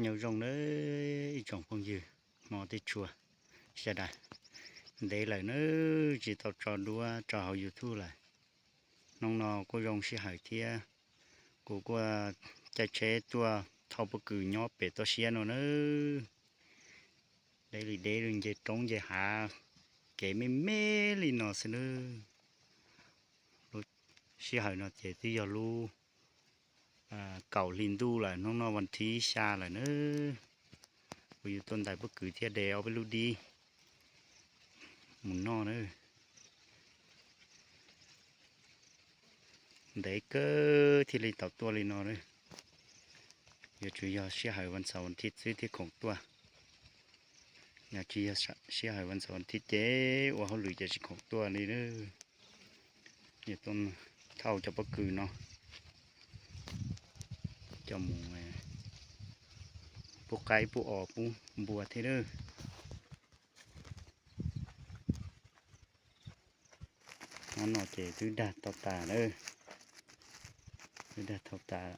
Nyob zoo nawb ib tsoom phooj ywg, hmo tib tshua sawv daws. Ntev lawm nawb tsis tau tso duab rau hauv YouTube lawm. Hnub no kuj zoo sij hawm thiab, kuv kuj caij tsheb tuaj thauj pob kws nyob pem toj siab no nawb. Deb li deb li, nce roob nce hav, kev me me li no xwb nawb. Lub sij hawm no ces twb yog lub kaum hli ntuj lawm, hnub no vas thib xya lawm nawb. Kuv yuav tuaj ntais pob kws thiab de ob peb lub dib mus noj nawb. Ntev kawg thiaj li tau tuaj li no nawb. Yuav tsum yog sij hawm vas xaum vas thib xwb thiaj khoom tuaj. Yog tsis yog sij hawm vas xaum vas thib ces ua hauj lwm ces tsis khoom tuaj li nawb. Yuav tuaj thauj cov pob kws no coj mus pub qaib pub os pub npua thiab nawb. Hnub no ces twb dag tau tas lawm, twb dag tau tas,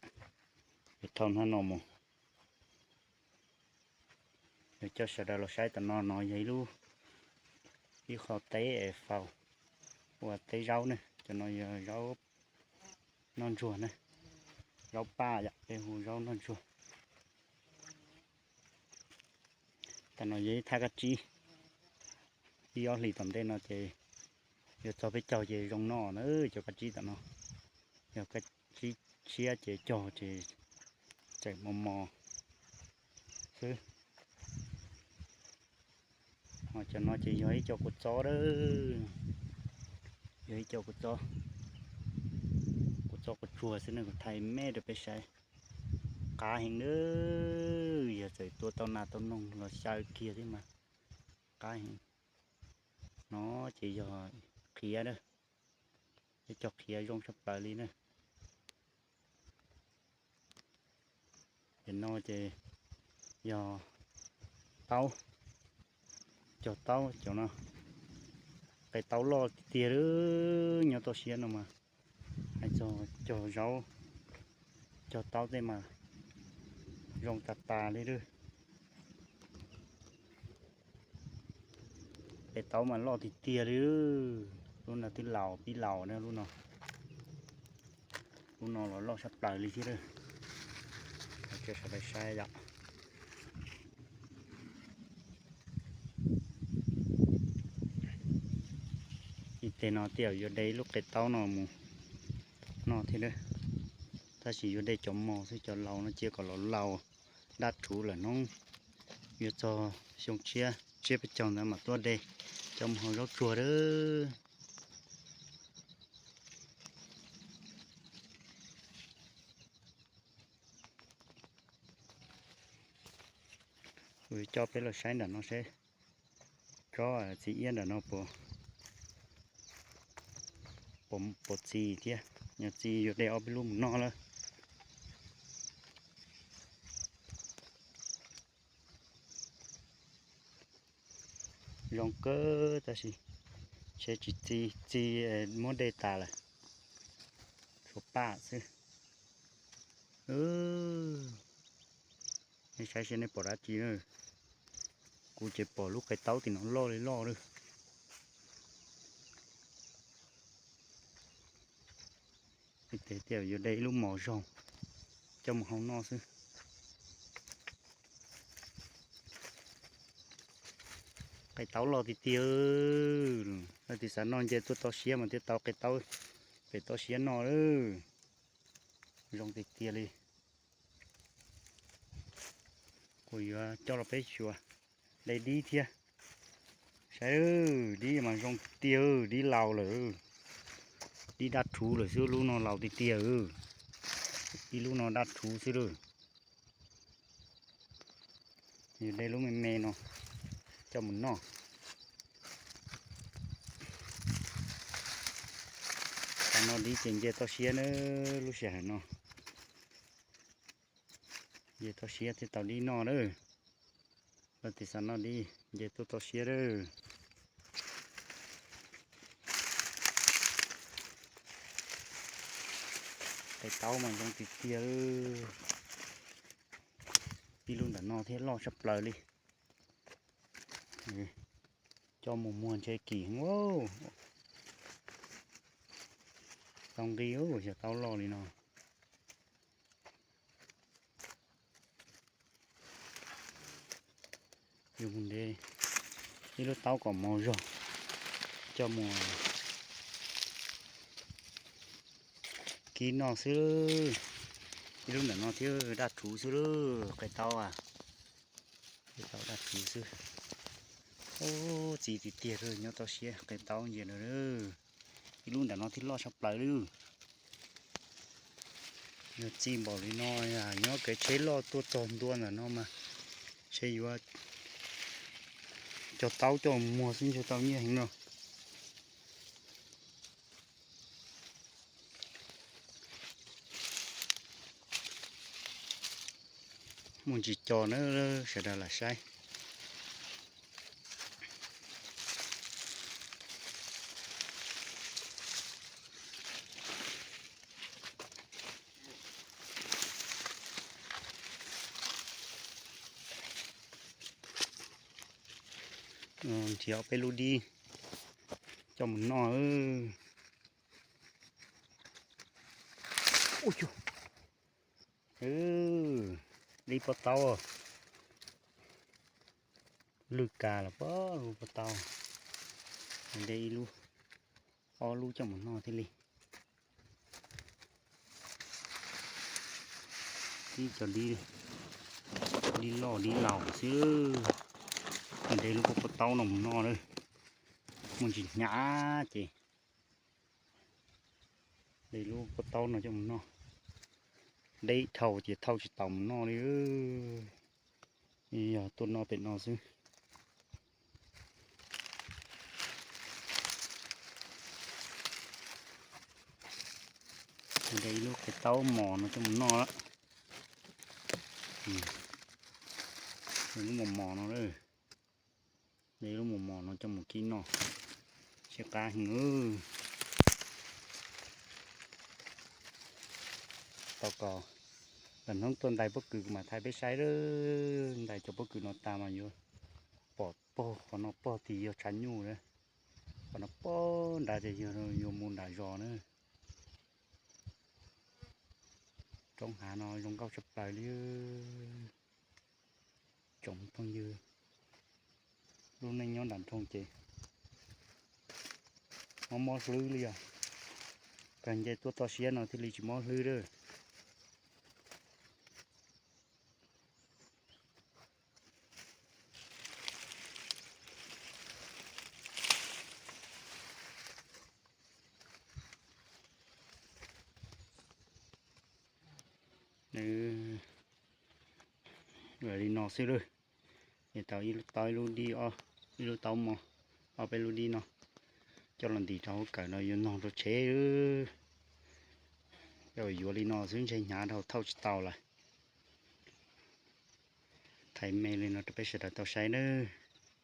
yuav thauj hnub no mus. Yog coj sawv daws los saib, tam no no yog ib lub, ib qho teb es faus ua teb zaub ne. Cov no yog zaub noj ntsuag ne, zaub paj yom, peb hu zaub noj ntsuag. Tam no yog ib thaj kab tsib, ib ob hlis tom ntej no ces yuav txog peb caug ces zoo noj na cov kab tsib tam no. Yog kab tsib tshiab ces cog ces tseem mos mos xwb. Ho cov no ces yog ib co kua txob a, yog ib co kua txob, kua txob kua tsuag xwb ne, kuv thaij me rau peb saib. Qab heev a, yog txawm tua tau nas tau noog los xyaw kiag thiab mas qab heev. No ces yog qhiav a, ib co qhiav zoo tshaj plaws li na. Ces no ces yog taub, cog taub cov no, qe taub loj tiag tiag li. Nyob toj siab no mas hais txog cog zaub, cog taub tej mas zoo tas tas li lawm. Qe taub mas loj tiag tiag li. Lub no twb laus pib laus na lub no. Lub no los loj tshaj plaws li thiab lawm. Tso sawv daws saib yom. Ib teg no thiaj yuav de ib lub qe taub no mus noj thiab lawm. Tab sis yuav de cov mos xwb, cov laus no cia kom los laus dab rhuv lawm hnub, yuav txog xyoo tshiab tsiab peb caug ntawd mam tuaj de coj mus hau zaub tsuag lawm. Kuv coj peb los saib nram no seb tsob txiv iab nram no puas txi thiab. Yog txi yuav de ob peb lub mus noj lawm. Zoo kawg tab sis tsheb tsis txi, txi muab de tas lawm. Tshuav paj xwb. Nej saib seb nej pom dab tsi na. Kuv ces pom lub qe taub tim no loj li loj lawm. Ib teg thiaj yuav de ib lub mos zoo coj mus hau noj xwb. Qe taub loj tiag tiag. Leej twg xav noj nce tuaj toj siab mas thiaj tau qe taub pem toj siab noj lawm. Zoo tiag tiag li. Kuv yuav coj los peb xyuas de dib thiab. Saib, dib mas zoo tiag, dib laus lawm. Dib dab rhuv lawm xwb, lub no laus tiag tiag. Ib lub no dab rhuv xwb lawm. Yus de lub me me no coj mus noj. Tam no dib ces nce toj siab na, lub sij hawm no nce toj siab thiaj tau dib noj lawm. Leej twg xav noj dib nce tuaj toj siab lawm. Qe taub mas zoo tiag tiag. Ib lub ntawm no thiab loj tshaj plaws li. Coj mus muag ntshe kim heev. Tau nqi, xyov taub loj li no. Yus mus de ib lub taub kom mos zog coj mus kib noj xwb. Ib lub ntawm no thiab daj rhuv xwb lub qe taub a. Qe taub daj rhuv xwb. Ub, txiv tiag tiag nyob toj siab qe taub ntsia na. Ib lub ntawm no thiab loj tshaj plaws li. Yog txij npaum li no, nyob kev tsheb loj tuaj txog ntua ntawm no mas ntshe yuav cog taub coj muag xwb ntshe tau nyiaj heev no. Muaj ntsis co na, sawv daws lam saib. Nrhiav peb lub dib coj mus noj. Ub, dib pob taub, lwj kas los pob lub pob taub. De ib lub, ob lub coj mus noj thiaj li. Ib co dib, dib loj dib laus xwb. De lub pob taub no mus noj na, muaj ntsis hnyav ces de lub pob taub no coj mus noj. Deb dhau ces thauj tsis tau mus noj li. Yog tuaj noj pem no xwb. De ib lub qe taub mos no coj mus noj lawm. Lub mos mos no, de lub mos mos no coj mus kib noj, siab qab heev. Tau kom lwm hnub tuaj ntais pob kws kuv mam thaij peb saib lawm. Ntais cov pob kws no tas mas yuav pom pog, qhov no pog tias yog tshav nyuj lawm. Qhov no pog nrad ces yog yuav mus nram zos na. Roob hav no zoo nkauj tshaj plaws li. Tsoom phooj ywg, lub neej nyob nram nroog ces mob mob hlwb li os. Kawg nce tuaj toj siab no thiaj li tsis mob hlwb lawm. Li no xwb lawm. Ces tau ib lub taub, ib lub dib, ib lub taub mos, ob peb lub dib no coj los ntim rau hauv kawm no yuav nog rau tsheb. Yuav li no xwb ntshe hnyav dhau thauj tsis tau lawm. Thaij me li no rau peb sawv daws tau saib nawb.